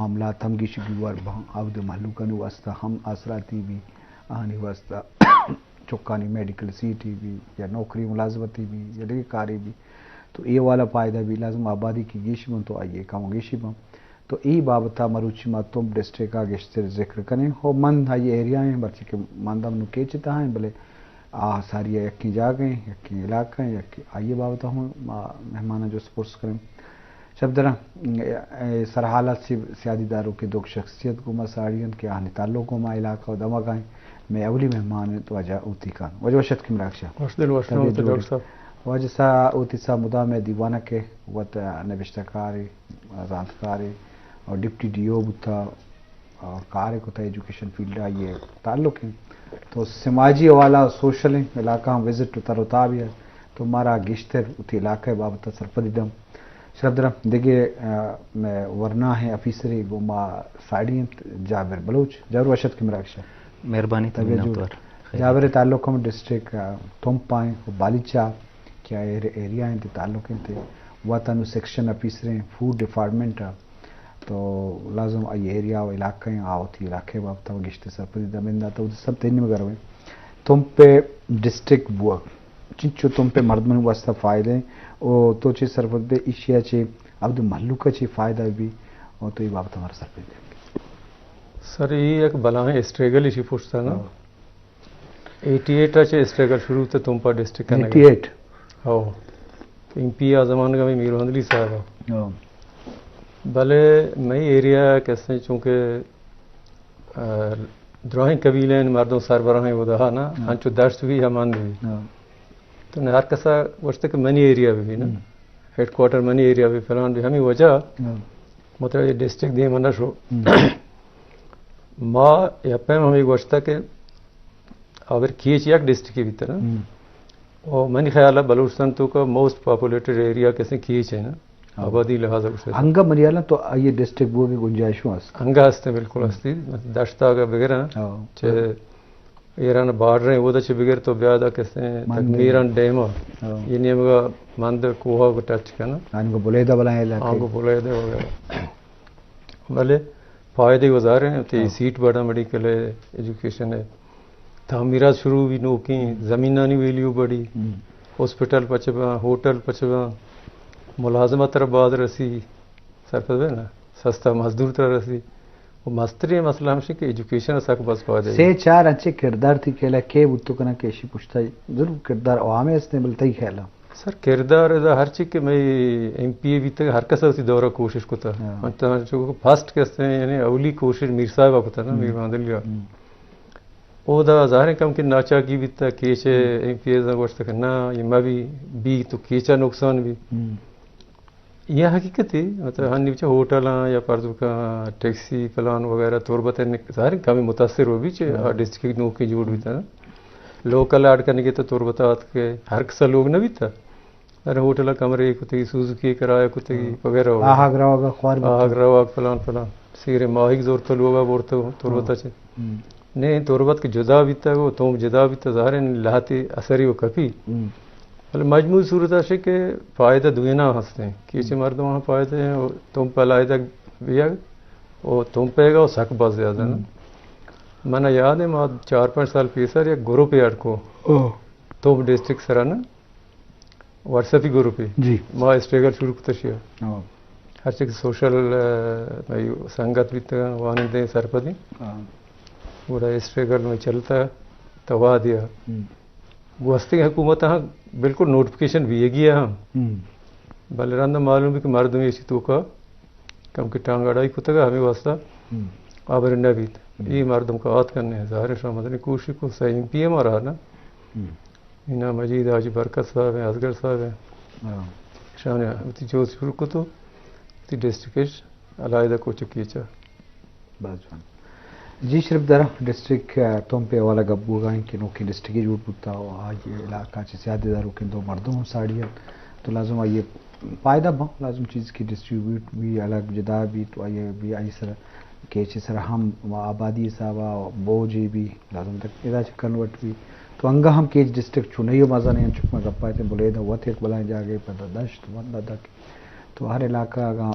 معاملات ہم گیش گیوار باں، اود مہلوکانی واسطہ ہم آسراتی بی، آہانی واسطہ چکانی میڈیکل سیٹی بی یا نوکری ملازمتی بی یا دگہ کاری بی، تو اے والا فائدہ بی۔ لازم آبادی کہ گیش بنت تو آئی کم و گیشی بنت۔ تو اے بابتا مروچی ما تمپ ڈسٹرکٹ ء گیشتر ذکر کنیں۔ ہو من آئی ایریا ہیں، برچہ کہ من دم نو کیچ تہا ہیں، بلے آ ساری یکیں جاگہ ہیں، یکیں علاقہ ہیں، یکیں آئی بابتا ہم ما مہماناں جو سپورٹس کریں۔ شپ دراں، اے، اے سرحالات سے سیادی دارو کے دو شخصیت کو ما ساڑی انت کہ آہانی تعلق کو ما علاقہ و دمگا ہیں۔ میں اولی مہمان ہیں تو واجہ اوتی خان۔ واجہ وشت کی مراکشہ۔ وش دل وش طبیعت نام تو جوڑ ڈاکٹر ہے؟ صاحب۔ واجہ سا اوتی سا مدام دیوانہ کے وت نبشتہ کاری، زانتکاری اور ڈپٹی ڈی او بوتا اور کار کتا ایجوکیشن فیلڈ آئی تعلق ہیں۔ تو سماجی حوالہ سوشل ہیں، علاقہ ہم وزٹ و تر و تاب ہے۔ تو مارا گیشتر اتی علاقہ بابت سرپدی دم۔ شرف درم دگہ، آ، میں ورنا ہیں آفیسری گو ما ساڑی ہیں جابر بلوچ۔ جابر وشت کی مراکشہ۔ مہربانی، طبیعت تمنا جوڑ۔ پر خیر۔ جابر تعلق ہم ڈسٹرکٹ، آ، تمپ آئیں و بالیچا کیا ایر-، ایریا ہیں تے تعلق ہیں تے وطن و سیکشن آفیسر ہیں فوڈ ڈپارٹمنٹ آ۔ تو لازم آئی ایریا و علاقہ ہیں، آوتی علاقہ بابت و گشتے سرپدی دمین داتا و سب تینی مگر ہوئے۔ تمپ ڈسٹرکٹ بوا چنچو تمپ مردمانی واسطہ فائدہ ہیں او تو چے سرپدی دے ایشیا چے عبد مہلوکا چے فائدہ بی او تو یہ بابت ہمارا سرپدی دے۔ سر، یہ ایک بلاہیں اسٹریگل اسی پوچھتا نا۔ ہاں۔ ایٹی ایٹ ء چہ اسٹرگل شروع بوت تمپ ء ڈسٹرکٹ کنگ ء۔ ایٹی ایٹ؟ ہو۔ ایم پی آ زمانگ ء میر محمد علی صاحب ء۔ ہو۔ بلے مئی ایریا کسیں چونکہ، آ، دراہیں قبیلہ ہیں مردم سربراہیں ودا نا، ہاں۔ انچو دشت بھی ہم اند بھی۔ ہاں۔ تو نے ہر کسا گوشت کہ منی ایریا بھی نا، ہم۔ ہیڈ کوارٹر منی ایریا بھی فلان بھی، ہمیں وجہ ہاں۔ مطلب یہ ڈسٹرکٹ دیم نہ شو۔ ہم۔ ما یا پیم ہمیں گوشتا کہ اگر کیچ یک ڈسٹرکٹ بیتا نا، ہم۔ او منی خیال ہے بلوچستان تو کا موسٹ پاپولیٹڈ ایریا کسے کیچ ہے نا، ہاں۔ آبادی لحاظ سے۔ انگا منی خیال ہے تو یہ ڈسٹرکٹ وہ بھی گنجائش ہو است۔ انگا ہستے، بالکل ہستی۔ دشتا کا بغیر نا، ہاں۔ چہ ایران بارڈر ہیں، وہ تو چہ بغیر تو بیا دا کسے مند۔ تکمیران ڈیم ہو۔ ہاں۔ یہ نیمگا مند کوہ کو ٹچ کرنا۔ آنگو بلیدہ بلائیں علاقے۔ آنگو بلیدہ وغیرہ۔ بلے فائدے گزارے ہیں، تے ہاں۔ سیٹ بڑا میڈیکل ہے، ایجوکیشن ہے، تعمیرات شروع بھی نوکیں، ہم۔ زمینانی ویلیو بڑی، ہم۔ ہاسپٹل پچ باں، ہوٹل پچ باں، ملازمت را باز رسی، سرپد ہے نا، سستا مزدور ترا رسی۔ و مستریں مسئلہ ہمشی کہ ایجوکیشن سک بس فائدہ ہے۔ سے چار انچے کردار تھی کہلا کے بوتو کنا کہ اشی پشتا ضرور کردار عوام ہے استیں بل تئی خیال ہے؟ سر، کردار ادا ہرچی کہ مئے ایم پی اے بیتگ، ہر کس وتی دور ء کوشش کتہ۔ ہاں۔ من تاں چو فرسٹ کستے، یعنی اولی کوشش میر صاحب ء کتہ نا، ہم۔ میر محمد علی ء۔ ہم۔ اودا ظاہر ہے کم کہ ناچاکی بیتہ، کیچ ء ہم۔ ایم پی اے زاں گوشتہ کہ نا، یہ مہ بی، بی تو کیچ ء نقصان بی۔ ہم۔ یہ حقیقت ہے، مطلب ہنی چہ ہوٹلاں یا پرزوکاں ٹیکسی پلان وغیرہ تربت ء نک-، ظاہر ہے کمی متاثر ہو بی چہ ہاں۔ آ ڈسٹرکٹ نوکیں جوڑ بیتہ نا۔ لوکل ایڈ کنگی تو تربت آتکے ہر کسا لوگ نہ بیتا۔ ارے ہوٹل کمرے کتگی، سوزوکی کرایہ کتگی، ہاں۔ وغیرہ وغیرہ۔ آہگ روگ خوار بیتا۔ آہگ روگ پلان پلان۔ سیرے ماہیگ زورتو لوگا بورتو تربتا ہاں۔ چے۔ ہم۔ نے تربت کہ جدا بیتا، وہ توم جدا بیتا، ظاہر ہے لہتے اثری و کپی۔ ہم۔ بلے مجموعی صورت اش کہ فائدہ دوینا ہستیں۔ کیچے ہم۔ مردم ہم فائدہ ہیں، و توم پہ علیحدہ بیگ، و توم پیگا و سک باز زیادہ نا۔ ہم۔ من یاد ہے ما چار پانچ سال پیسر یک گروپ ایڈ کو۔ اوہ۔ توپ ڈسٹرکٹ سرا نا، واٹس ایپی گروپی۔ جی۔ ما اسٹریگل شروع کتہ شیا۔ ہاں۔ ہرچی کہ سوشل، ء، مئی سنگت بیتگاں، وانندیں سرپدیں۔ ہاں۔ گڑا اسٹریگل میں چلتا توا دیا۔ ہم۔ گوستگیں حکومت ہاں بالکل نوٹیفکیشن بیگی ہے ہم۔ ہم۔ بلے رندا معلوم بی کہ مردم ایشی توکا کم کہ ٹانگ اڑائی کتگا ہمیں واسطہ ہم۔ آبر نہ بیت۔ ہم۔ یہ مردم کا آت کرنے ہیں، ظاہر ہے شما مدنی کوشش کو سہ ایم پی اے مارا نا۔ ہم۔ اینا مجید حاجی برکت صاحب ہیں، اصغر صاحب ہیں۔ ہاں۔ شان وتی جوز شروع کتو، وتی ڈسٹرکٹ علیحدہ کو چکی چا۔ باز جوان۔ جی شرف دارا ڈسٹرکٹ، آ، توم پہ حوالہ گپ بوگا ہیں کہ نوکیں ڈسٹرکٹ جوڑ بوتا و آج علاقہ چہ سیادی دارو کہ دو مردم ہم ساڑی ہیں۔ تو لازم آئیے فائدہ با، لازم چیز کی ڈسٹریبیوٹ بھی الگ جدا بھی تو آئیے بھی آئی سر کیچ سر ہم آبادی حسابا بوجھ بھی لازم تک ادا چہ کنورٹ بی۔ تو انگا ہم کیچ ڈسٹرکٹ چو نہیں مزن ہیں، چک میں گپا تے بلے دا وت ایک بلائیں جاگے پر دشت وند دک۔ تو ہر علاقہ اگاں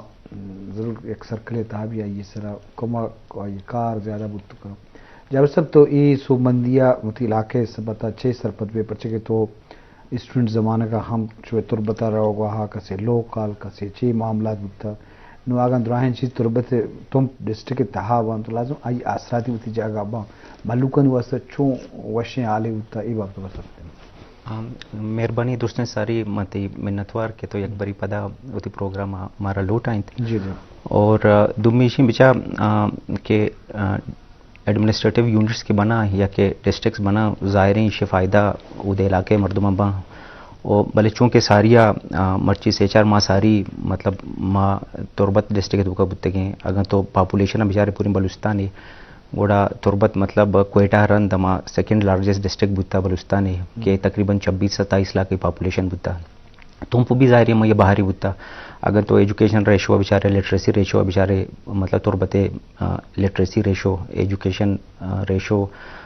ضرور یک سرکلے تہا بھی آئی سرا کمک، آئی کار زیادہ بوت کنت۔ جابر صاحب، تو اے سوبمندی ءَ وتی علاقہ ءِ سبب ءَ چے سرپد بے، پرچہ کہ تو اسٹوڈنٹ زمانگ ءَ ہم چو تربت ءَ روگ ءَ کسے لوکل، کسے چے معاملات بوتا۔ نوں اگاں دراہیں چیز تربت ءِ تمپ ڈسٹرکٹ ءِ تہا بنت تو لازم آئی آسراتی وتی جاگہ بنت۔ مہلوکانی واسطہ چون وشیں حالے بوتا، اے بابت ءَ بس۔ ہاں، مہربانی دوستیں ساری، من تئی منتوار کہ تو یک بری پدا وتی پروگرام ءَ مارا لوٹائینت۔ جی، جی۔ اور، آ، دومی ایشی بچا، آ، کہ، آ، ایڈمنسٹریٹو یونٹس کہ بنا یا کہ ڈسٹرکٹس بنا، ظاہریں ایشی فائدہ اود علاقے مردماں باں۔ او بلے چونکہ ساریا، آ، مرچی سے چار ماہ ساری، مطلب، ما تربت ڈسٹرکٹ ءِ توکا بوتگیں، اگاں تو پاپولیشن ءَ بچارے پوری بلوچستان ءَ، گڑا تربت مطلب کوئٹہ ءَ رند ہما سیکنڈ لارجسٹ ڈسٹرکٹ بوتا بلوچستان ءَ کہ تقریباً چھبیس ستائیس لاکھ کی پاپولیشن بوتا۔ تمپ بھی ظاہر ہے ہمائی بہاری بوتا۔ اگر تو ایجوکیشن ریشو بچارے، لٹریسی ریشو بچارے، مطلب تربت ءِ، آ، لٹریسی ریشو، ایجوکیشن، آ، ریشو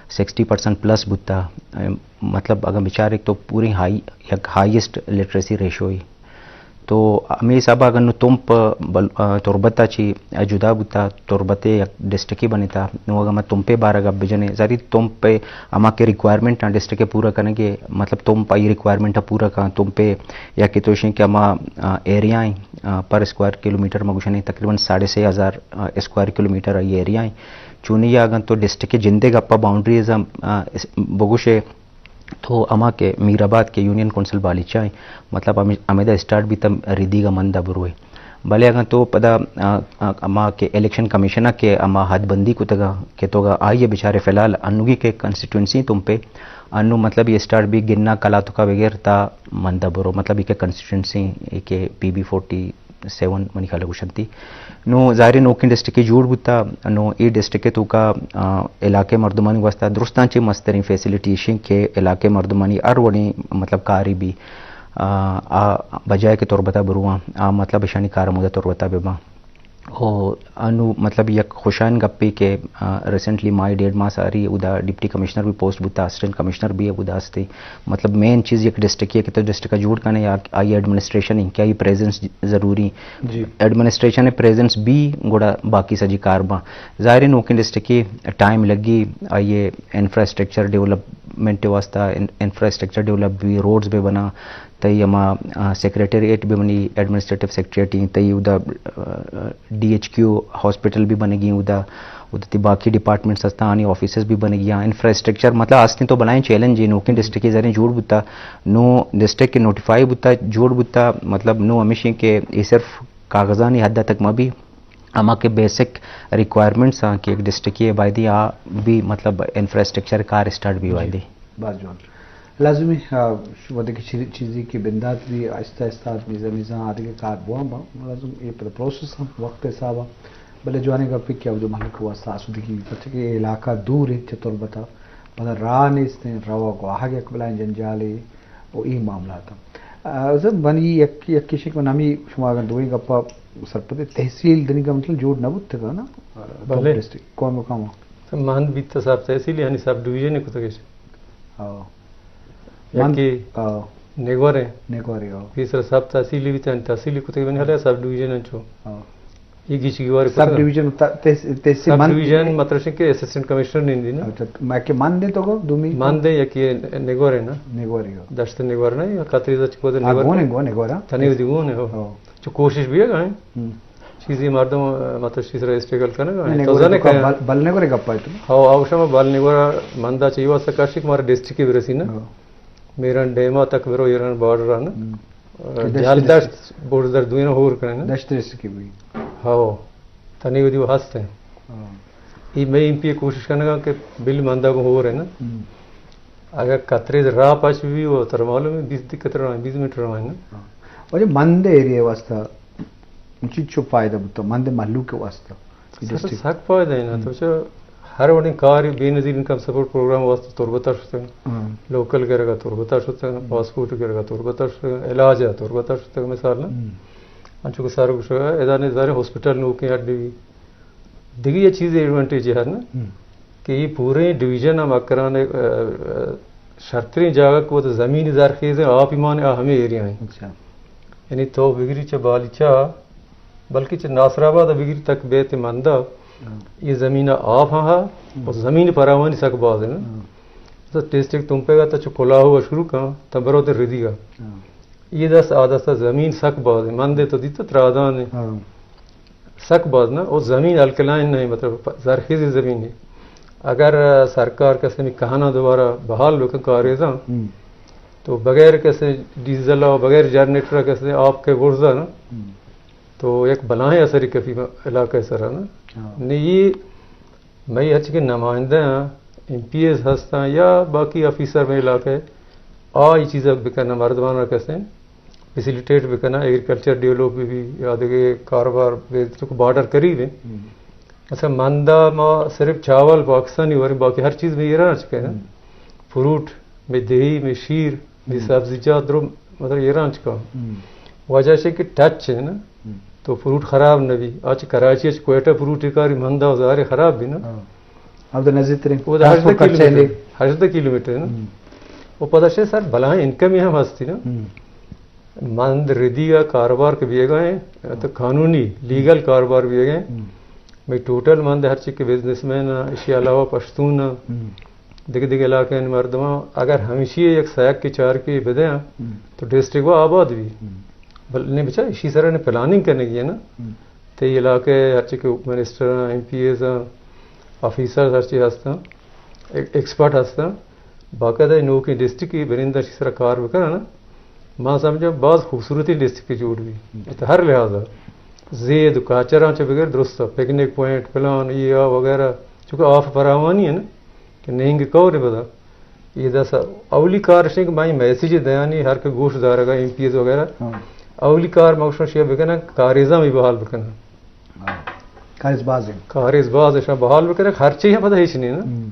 سکسٹی پرسنٹ پلس بوتا۔ آ، مطلب اگر بچارے تو پوری ہائی، یک ہائیسٹ لٹریسی ریشو ہی۔ تو ہمے حساب ءَ اگر نوں تمپ بل-، آ، تربت ءَ چی جدا بوتا، تربت ءِ یک ڈسٹرکٹے بنتا، نوں اگر ما تمپ ءِ بارہ ءَ گپ بجنے، ظاہر ہے تمپ ءِ ہما کہ ریکوائرمنٹ آں ڈسٹرکٹ ءِ پورا کنگ ءَ، مطلب تمپ آئی ریکوائرمنٹ ءَ پورا کن، تمپ ءِ یا کہ تو ایشیں کہ ہما، آ، ایریا ایں، آ، پر اسکوائر کلومیٹر ما گوشنے تقریباً ساڑھے سے ہزار، آ، اسکوائر کلومیٹر آئی ایریا ایں۔ چونی اگاں تو ڈسٹرکٹ ءِ جندے گپا باؤنڈریز ہم، آ، اس-، بگوشے، تو ہما کہ میر آباد کہ یونین کونسل بالیچہ ایں، مطلب ہمے-، ہمیدا اسٹارٹ بیتا ردیگ ءَ مند ءَ بروئے۔ بلے اگاں تو پدا، آ، آ، ہما کہ الیکشن کمیشن ءَ کہ ہما حد بندی کتگا کہ تو آئی ءَ بچارے فی الحال انوگی کہ کانسٹیٹوئنسی تمپ ءَ انو مطلب یہ اسٹارٹ بی گنا کلاتکا بغیر تا مند ءَ برو، مطلب یہ کہ کانسٹیٹوئنسی اے کہ پی بی فورٹی سیون منی خیال ءَ گوشنتی۔ نوں ظاہر ہے نوکیں ڈسٹرکٹے جوڑ بوتا، نوں اے ڈسٹرکٹ ءِ توکا، آ، علاقہ ءِ مردمانی واسطہ درستاں چہ مستریں فیسلٹی ایشیں کہ علاقہ ءِ مردمانی ہر وڑیں مطلب کارے بی، آ، آ بجائے کہ تربت ءَ برواں، آ مطلب ایشانی کار ہمودا تربت ءَ بباں۔ او انو مطلب یک خوشائن گپے کہ، آ، ریسنٹلی مائی ڈیڑھ ماہ ساری اودا ڈپٹی کمشنر بھی پوسٹ بوتا، اسسٹنٹ کمشنر بھی اودا ہستے۔ مطلب مین چیز یک ڈسٹرکٹ ہے کہ تو ڈسٹرکٹ ءَ جوڑ کنے یا آئی ایڈمنسٹریشن ایں کہ آئی پریزنس ضروری۔ جی۔ ایڈمنسٹریشن ءِ پریزنس بی گڑا باقی سجی کار باں۔ ظاہر ہے نوکیں ڈسٹرکٹ ءَ ٹائم لگی، آئی انفراسٹرکچر ڈیولپمنٹ ءِ واسطہ ان-، انفراسٹرکچر ڈیولپ بی، روڈز بہ بنا، تئی ہما، آ، سیکرٹریٹ بہ بنی، ایڈمنسٹریٹو سیکرٹریٹ ایں، تئی اودا، آ، ڈی ایچ کیو ہاسپٹل بہ بنگی اودا، اودا تئی باقی ڈپارٹمنٹس ہستاں، آنی آفیسز بہ بنگی، آ، انفراسٹرکچر مطلب ہستیں تو بلائیں چیلنج ایں، نوکیں ڈسٹرکٹ ءَ زریں جوڑ بوتا، نوں ڈسٹرکٹ کہ نوٹیفائی بوتا، جوڑ بوتا، مطلب نوں ہمیش ایں کہ اے صرف کاغذانی حد تک مہ بی، ہما کہ بیسک ریکوائرمنٹس آں کہ یک ڈسٹرکٹ ءَ بایدی آ بی مطلب انفراسٹرکچر کار اسٹارٹ بی بایدی۔ باز جوان۔ لازمی، آ، ش-، وھدے کہ چیزے، چیزے کہ بندات بی آہستہ آہستہ میزان میزان آدگہ کار بوان با، لازم اے پدا پروسیس ہم وقت حساب ءَ۔ بلے جوانیں گپے کہ عبدالملک واسطہ آسودگی بی، پرچہ کہ اے علاقہ دور انت چہ تربت ءَ، پدا راہ نیست انت، روگ و آہگ یک بلائیں جنجالے و اے معاملات انت۔ آ، زر منی یک، یک کشک من ہمی شما اگاں دوئیں گپا سرپد، تحصیل دنیگا مطلب جوڑ نہ بوتگا نا؟ بلے۔ ڈسٹرکٹ کون مقام؟ من بیت سب تحصیلی ہنی سب ڈویژن کتگش۔ ہاں۔ یکی نگورے۔ نگورے، ہاں۔ پیسر سب تحصیلی بیت، یعنی تحصیلی کتگ بنی حالا سب ڈویژن انچو۔ ہاں۔ یہ گیچ گیوار سب کتگ۔ ڈویژن تا-، تحص-، تحصیل سب من ڈویژن مطلب شن کہ اسسٹنٹ کمشنر نندی نا۔ اچھا، میں کہ من دے تو گو، دومی من دے یکی نگورے نا۔ نگورے، ہاں۔ دشت نگور نا، یا قطری دا چکو دے ہاں، نگور گونے، نا۔ گونے، گورا۔ تنی دی گونے ہو۔ ہاں۔ چو کوشش بھی ہے گائیں۔ ہم۔ چیزی مردم، آ، مطلب چیز را اسٹرگل کنگ ءَ انت۔ تو زانے کہ بل، بل نگورے گپا تو۔ ہاں، او شما بل نگورا مندا چہ اے واسطہ کاشی کہ مارا ڈسٹرکٹ برسی نا۔ ہاں۔ میران ڈیما تک برو ایران بارڈر ءَ نا۔ ہم۔ آ، کہ دشت جال ڈسٹرکٹ۔ دشت بورڈر دوئیں ہور کنن نا۔ دشت ڈسٹرکٹ بھی۔ ہاں۔ تنی ودی وہ ہست ہیں۔ ہاں۔ اے میں ایم پی اے کوشش کنگا کہ بل مندا کو ہور ہے نا۔ ہم۔ اگر قطرے راہ پاش بھی ہو، تر معلوم ہے، بیس دقت رہا ہے، بیس منٹ رہا ہے نا۔ ہاں۔ اور یہ مند ایریا واسطہ چی چو فائدہ بوتا مند مہلوک واسطہ؟ سر، ڈسٹرکٹ۔ سک فائدہ ہے نا، ہم۔ تو چا ہر وڑیں کار بے نظیر انکم سپورٹ پروگرام واسطہ تربتا شتگ۔ ہاں۔ لوکل گرگا تربتا شتگ، ہم۔ پاسپورٹ گرگا تربتا شتگ، علاج تربتا شتگ، مثال نا۔ ہم۔ انچو کہ سر گوشگا، ادا نے ظاہر ہاسپٹل نوکیں اڈ بھی۔ دگہ یہ چیز ایڈوانٹیج ہے نا، ہم۔ کہ یہ پورے ڈویژن ہم اکران، آ، آ، شرتریں جاگہ کو تو زمین زرخیز ہے، آپ ایمان آ ہمیں ایریا ہیں۔ اچھا۔ یعنی تو بگری چہ بالیچہ بلکہ چہ ناصر آباد ءَ بگر تک بیت مندا، ہاں۔ یہ زمین آپ ہاں ہا، ہم۔ اور زمین فراوانی سک باز ہے نا۔ ہاں۔ تو ڈسٹرکٹ تمپے گا تو چو کلاہو شروع کاں، تو برو تے ردی گا۔ ہاں۔ یہ دست آ دست زمین سک باز ہے، مندے تو دیتا ترادان ہے۔ ہاں۔ سک باز نا، اور زمین الکلائن نہیں، مطلب پ-، زرخیز زمین ہے۔ اگر، آ، سرکار کسے می کہنا دوبارہ بحال بکن کاریزاں، ہم۔ تو بغیر کسے ڈیزل اور بغیر جنریٹر کسے آپ کے برزا نا، ہم۔ تو یک بلاہیں اثری کپی علاقہ سرا نا۔ ہاں۔ نے یہ مئی ہرچی کہ نمائندہ ہیں، ایم پی ایز ہستاں یا باقی آفیسر میں علاقہ، آ یہ چیز بکنن، مردمان کسے فیسیلیٹیٹ بکنن، ایگریکلچر ڈیولپ بھی، بھی یا دیگہ کاروبار بھی، چونکہ بارڈر قریب ہے۔ ہم۔ اچھا، مندا ما صرف چاول پاکستانی وریں، باقی ہر چیز میں ایران چکے ہیں۔ ہم۔ فروٹ، میں دہی، میں شیر، میں ہم۔ سبزیجات درو، مطلب ایران چکا۔ ہم۔ وجہ سے کہ ٹچ ہے نا، ہم۔ تو فروٹ خراب نہ بھی۔ آج کراچی، آج کوئٹہ فروٹ کاری مندا و ظاہر خراب بھی نا۔ ہاں۔ اب تو نزدیک ترین وہ تو ہژدہ ٹرانسپورٹ خرچہ کلومیٹر، ہے۔ ہژدہ کلومیٹر ہے نا۔ ہم۔ وہ پتہ سے سر بلاہیں انکم ہم ہستی نا۔ ہم۔ مند ردی کا کاروبار کے بیے گئے ہیں، تو قانونی، لیگل کاروبار بیے گئے ہیں۔ ہم۔ میں ٹوٹل مند ہر چیز کے بزنس مین ہیں، اسی علاوہ پشتون ہیں، ہم۔ دگہ دگہ علاقے ہیں مردمان، اگر ہمیشی یک سیک کے چار کے بدے ہیں، ہم۔ تو ڈسٹرکٹ وہ آباد بھی۔ ہم۔ بل نہیں بچا، اسی طرح نے پلاننگ کرنے کی ہے نا۔ ہم۔ تے علاقے ہر چیز کے منسٹر ہیں، ایم پی ایز ہیں، آفیسر ہر چیز ہستاں، ایک-، ایکسپرٹ ہستاں، باقاعدہ نوکیں ڈسٹرکٹ کی برندہ اسی طرح کار بکنن نا۔ ما سمجھاں باز خوبصورتیں ڈسٹرکٹ جوڑ بی۔ ہم۔ تو ہر لحاظ زید و کاچراں چہ بغیر درست، پکنک پوائنٹ، پلان، یہ آ وغیرہ، چونکہ آف فراوانی ہے نا، کہ نینگ کور ہے پدا۔ یہ دس اولی کار شنگ کہ میں میسج دیانی ہر کے گوش دارگا، ایم پی ایز وغیرہ۔ ہاں۔ اولی کار مکشن شیئر بکنن، کاریزاں بھی بحال بکنن۔ ہاں۔ کاریز باز ہیں۔ کاریز باز ہیں، شاہ بحال بکنن، خرچے ہیں پدا ہیچ نہیں نا۔ ہم۔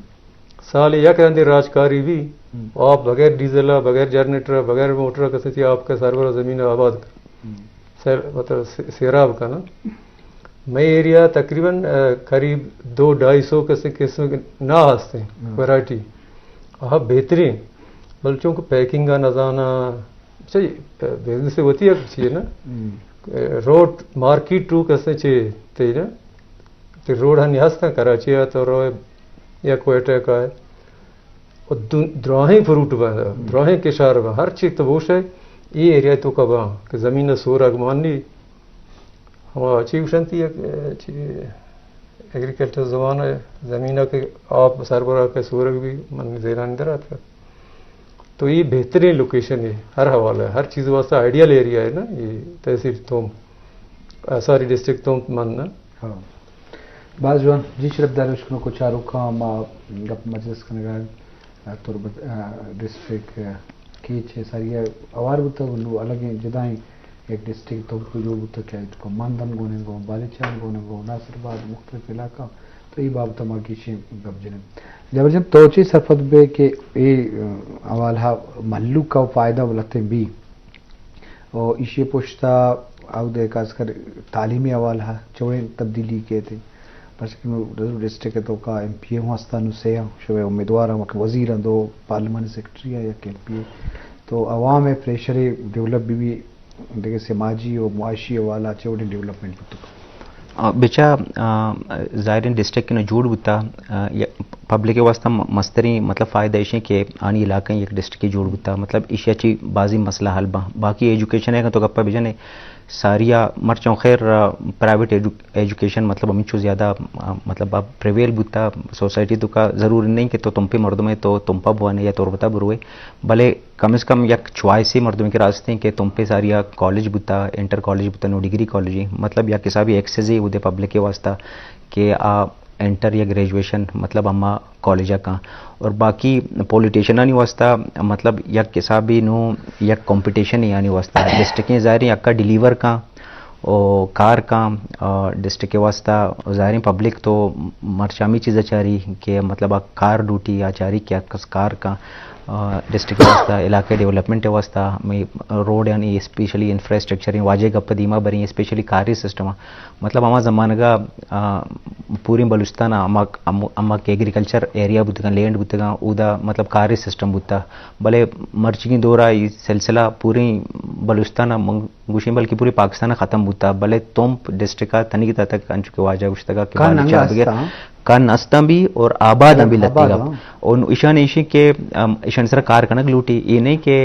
سال یک رندے راجکاری بھی، ہم۔ آپ بغیر ڈیزل، بغیر جنریٹر، بغیر موٹر کسے تھی آپ کا سربراہ زمین آباد کر۔ ہم۔ سیر، مطلب سے-، سیراب کا نا۔ مئے ایریا تقریباً، آ، قریب دو ڈھائی سو کسے قسم کے نا ہستے ہیں، ہم۔ ورائٹی۔ آہا بہترین۔ بل چونکہ پیکنگ کا نزانہ، چاہیے، آ، بزنس سے ہوتی ہے کچھ یہ نا۔ ہم۔ آ، روڈ مارکیٹ ٹو کسے چے تے نا۔ تے روڈ ہنی ہستاں، کراچی ہے تو روئے یا کوئٹہ کا ہے۔ و دو-، دراہیں فروٹ بند، ہم۔ دراہیں کشار بند، ہر چیز تو بوش ہے، یہ ایریا تو کا بند، کہ زمین سور اگمانی، ہما چی گوشنتی یک، چی ایگریکلچر زبان ہے، زمین کہ آپ سربراہ کے سورگ بھی من زیران در آتا۔ تو یہ بہترین لوکیشن ہے، ہر حوالہ ہے، ہر چیز واسطہ آئیڈیل ایریا ہے نا، یہ تحصیل توم، آ، سوری، ڈسٹرکٹ توم من نا۔ ہاں۔ باز جوان، جی شرپ دار اشکنوک و چاروکاں ما گپ مجلس کنگا، آ، تربت، آ، ڈسٹرکٹ، آ، کیچ ء ساری ء اوار بوتگ، نوں الگیں جدائیں یک ڈسٹرکٹ توک جوڑ بوتگ کہ آئی توکا ماندن گون انت، گوں بالیچان گون انت، گوں ناصر آباد، مختلف علاقہ، تو اے بابت ء ما گیشیں گپ جنیں۔ جبر جان، تو چے سرپد بے کہ اے، ا، حوالہ مھلوک ء فائدہ و لھتیں بی؟ و ایشی پشت ء اود ء خاص کر تعلیمی حوالہ ء چوڑیں تبدیلی کیت انت؟ پرچہ کہ نوں ڈسٹرکٹ ء توکا ایم پی اے ہوں ہستاں، نوں سے آں، شمئے امیدوار آں کہ وزیر آں، دو پارلیمانی سیکرٹری آں، یک ایم پی اے۔ تو عوام ء پریشر ء ڈیولپ بہ بی، دگہ سماجی و معاشی حوالہ چہ وڑیں ڈیولپمنٹ بوتگ؟ آ، بچا، آ، ظاہریں ڈسٹرکٹ کہ نوں جوڑ بوتا، آ، یا پبلک ء واسطہ م-، مستریں مطلب فائدہ ایش انت کہ آنی علاقہ یک ڈسٹرکٹ جوڑ بوتا، مطلب ایشی ء چی بازیں مسئلہ حل باں۔ باقی ایجوکیشن ء تو گپا بجنے، ساریا مرچاں خیر، آ، پرائیویٹ ایجو-، ایجوکیشن مطلب ہمینچو زیادہ، آ، مطلب اب پریویل بوتا سوسائٹی توکا۔ ضروری نہیں کہ تو تمپے مردم ہے تو تمپا بوانے یا تربتا بروے، بلے کم از کم یک چوائسے مردم کے راستے ہیں کہ تمپے ساریا کالج بوتا، انٹر کالج بوتا، نوں ڈگری کالج ہے، مطلب یک حسابی ایکسیس ہے اودے پبلک کے واسطہ کہ آ انٹر یا گریجویشن مطلب ہما کالج ء کاں۔ اور باقی پولیٹیشنانی واسطہ مطلب یک حسابے نوں یک کمپٹیشن یعنی واسطہ ڈسٹرکٹیں ظاہریں یکا ڈیلیور کاں و کار کاں، آ، ڈسٹرکٹ ء واسطہ ظاہریں پبلک تو مرچامی چیز ء چاری کہ مطلب آ کار ڈوٹی آ چاری کہ کس کار کاں، آ، ڈسٹرکٹ ء واسطہ، علاقہ ڈیولپمنٹ ء واسطہ، ہمے روڈ یعنی اسپیشلی انفراسٹرکچر واجہ گپ دیما بریں، اسپیشلی کاری سسٹم مطلب ہما زمانگ ء، آ، پوریں بلوچستان ء ہما، ہم-، ہما کہ ایگریکلچر ایریا بوتگاں، لینڈ بوتگاں، اودا مطلب کاری سسٹم بوتا، بلے مرچیگیں دور ء اے سلسلہ پوریں بلوچستان ء من-، گوشیں بلکہ پوری پاکستان ختم بوتا، بلے تمپ ڈسٹرکٹ ءَ تنیگتا تک انچو کہ واجہ گوشتگا کہ کن بال انگا چار بگر ہستاں۔ کن ہستاں بھی اور آباد ہاں، بھی لتیگا۔ آباد ہاں۔ اور ایشان ایشی کہ، ام، ایشان سر کار کنگ لوٹی، یہ نہیں کہ،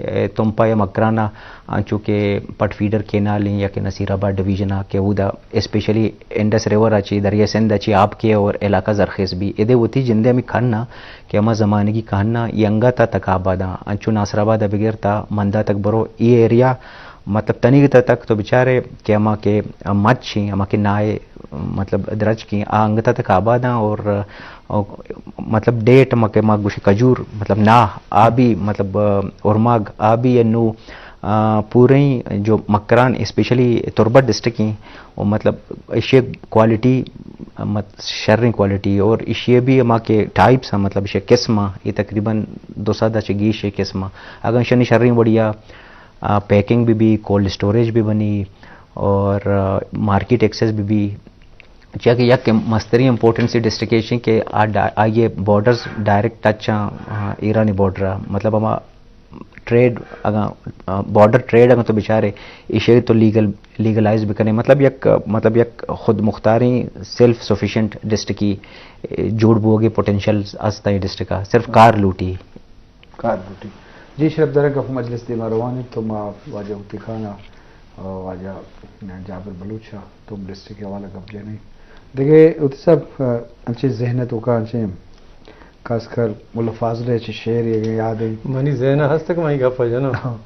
اے، تمپا یا مکرانا، انچو کہ پٹ فیڈر کینال ہیں یا کہ نصیر آباد ڈویژن آ کہ اودا اسپیشلی انڈس ریور اچی، دریائے سندھ اچی آپ کے اور علاقہ زرخیز بھی۔ ادے وتی جندے ہمیں کھن نا کہ ہما زمانگی کھن نا، یہ انگا تا تک آباد آں۔ انچو ناصر آباد بگر تا مندا تک برو، یہ ایریا مطلب تنیگتا تک تو بچارے کہ ہما کہ مچ ہیں، ہما کہ نائے مطلب درچک ہیں، آ انگتا تک آباد آں اور، اور مطلب ڈیٹ ہما کہ ما گوشے کجور مطلب نا آ بھی مطلب ارماگ آ بھی انو آ، پوریں جو مکران اسپیشلی تربت ڈسٹرکٹ ہیں، و مطلب ایشی کوالٹی، مت-، شریں کوالٹی اور ایشی بھی ہما کہ ٹائپس ہیں، مطلب ایشی قسم ہیں، یہ تقریباً دو سد چہ گیش قسم ہیں۔ اگر ایشانی شریں وڑیا، آ، پیکنگ بھی بھی، کولڈ اسٹوریج بھی بنی اور، آ، مارکیٹ ایکسیس بھی بھی، چیا کہ یک مستری امپورٹنسی ڈسٹرکٹ ایشی کہ آ ڈا-، آئیے بارڈرز ڈائریکٹ ٹچ ہیں، آ، ایرانی بارڈر، مطلب ہما ٹریڈ اگاں، آ، بارڈر ٹریڈ اگاں تو بچارے ایشی تو لیگل، لیگلائز بکنے، مطلب یک، مطلب یک خود مختاریں سیلف سفیشنٹ ڈسٹرکٹ کی، اے، جوڑ بوگے پوٹینشل است ایں ڈسٹرکٹ ءَ، صرف کار لوٹی۔ کار لوٹی۔ جی شرف داریں، گپ مجلس دیما روان انت تو ما واجہ ہوتی خان ءَ، آ، واجہ جابر بلوچ ءَ تو ڈسٹرکٹ حوالہ گپ جنیں۔ دگہ ہوتی صاحب، آ، انچیں ذہن ءِ توکا انچیں خاص کر ملا فاضل ءِ چہ شعر اگاں یاد ایں۔ منی ذہن ءَ ہست کہ من اے گپ ءَ جناں۔ ہاں۔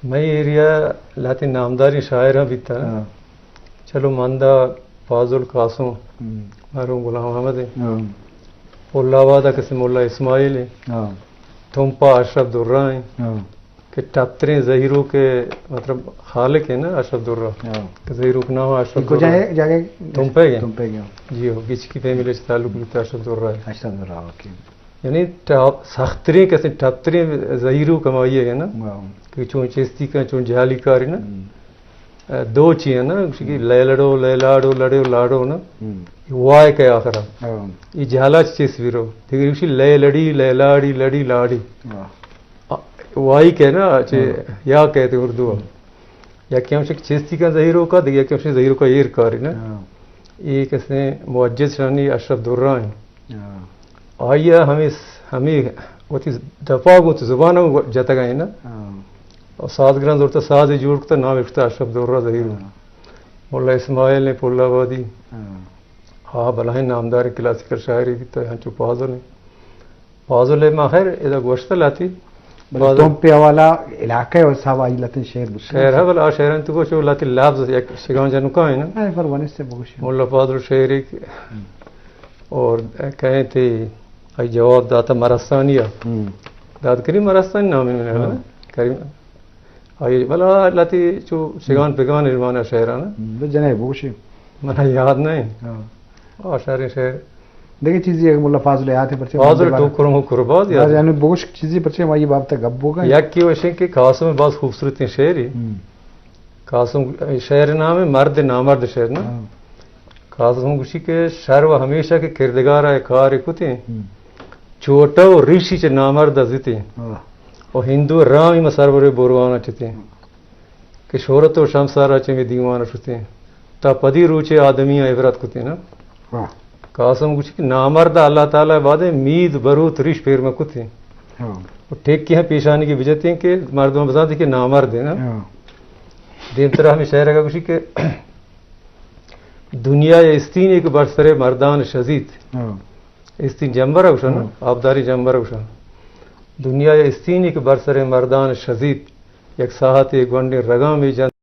مئے ایریا لہتیں نامداریں شاعراں بیتاں۔ ہاں۔ چلو مندا فاضل قاسم، ہم۔ مرحوم غلام احمد ایں۔ ہاں۔ پل آباد ءَ کسے ملا اسماعیل ایں۔ ہاں۔ تمپا اشرف درہ ایں۔ ہاں۔ کہ ٹپتریں زہیروک ءِ مطلب خالق ایں نا اشرف درہ۔ ہاں۔ کہ زہیروک نام اشرف درہ۔ کجا ہے جاگہ؟ تمپے گئے۔ تمپے گئے۔ جی ہو، گچکی فیملی سے تعلق بیتا اشرف درہ۔ اشرف درہ، اوکے۔ یعنی ٹاپ سختریں کسے ٹپتریں زہیروک ہمائی ہے نا۔ ہاں۔ کہ چون چستی کا، چون جہلی کاری نا۔ ہم۔ دو چی ہیں نا، گوشی کہ لیلڑو، لیلاڑو، لڑیو، لاڑو نا۔ ہم۔ وائے کہ آخرا۔ ہاں۔ یہ جہلا چیس بیرو۔ دیگر گوشی لیلڑی، لیلاڑی، لڑی، لاڑی۔ واہ۔ آ، وائی کہ نا، چے ہاں۔ یا کہتے اردو۔ ہم۔ یا کہ ہم شک چیستی کا زہیروکا، دیگر کہ ہم شک زہیروکا ایر کاری نا۔ ہاں۔ یہ کسے معجز شانی اشرف درہ ہیں۔ ہاں۔ آئی ءَ ہمے، ہمے وتی دپا گوں وتی زبان ءَ جتگ ایں نا۔ ہاں۔ اور سازگراں زرتا ساز جوڑ کتا، نام اشتا اشرف درہ زہیروک۔ ہاں۔ ملا اسماعیل ایں پل آبادی۔ ہاں۔ ہاں، بلاہیں نامدار کلاسیکل شاعری بیتا، ہنچو فاضل ایں۔ فاضل ایں ما خیر، ادا گوشتا لہتی۔ بلے فاضل۔ تمپ ءِ حوالہ علاقہ ءِ حساب آئی لہتیں شعر بوشی۔ شعر ہے، بلے آ شعران تو گوشو لہتی لفظ یک شگان جنکا ایں نا۔ ہاں، پر ونستے بگوشی۔ ملا فاضل شعر ایک ہم۔ اور کہیں تھے، آئی جواب داتا مرستانی ءَ۔ ہم۔ داد کریم مرستانی نام ہے میرا، ہاں۔ کریم۔ آئی بلا لہتی چو شگان ہم۔ پگان ارمانا شعران۔ ہم، بس جنہیں بگوشی۔ منا یاد نہیں۔ ہاں۔ آ شعر شعر۔ دیکھیں چیزی اگر ملا فاضل یاد ہے پرچے فاضل مندے بارا۔ ٹوکروں کو قرباد یاد ہے۔ یعنی بگوش چیزی پرچے ہماری بابت گپ بوگا۔ یک کی وشیں کہ قاسم باز خوبصورتیں شعر ہے۔ ہم۔ قاسم، شعر نام ہے مرد نامرد شعر نا۔ ہاں۔ قاسم گوشی کہ شر و ہمیشہ کہ کردگار ءَ کار کتیں، ہم۔ چوٹہ و ریشی چہ نامرد ءَ زتیں۔ واہ۔ و ہندو رامی مسرور بروان ءَ چتیں۔ کہ شہرت و شمسار ءَ چہ می دیوان ءَ شتیں۔ تا پدی روچے آدمی ءَ عبرت کتیں نا۔ واہ۔ قاسم گوشی کہ نامرد ءَ اللہ تعالیٰ ءَ بعد مید بروت ریش پیر میں کتیں۔ ہاں۔ و ٹیکی ہم پیشانی کی بجتیں کہ مردم بزانتے کہ نامرد ہیں نا۔ ہاں۔ دیمترا ہمیں شعر کا گوشی کہ دنیا ءَ استین ایک بر سر مردان شزیت۔ ہاں۔ استین جمبر گوشن، ہاں۔ آبداری جمبر گوشن۔ دنیا ءَ استین ایک بر سر مردان شزیت، یک ساعتے گونڈیں رگاں میں جن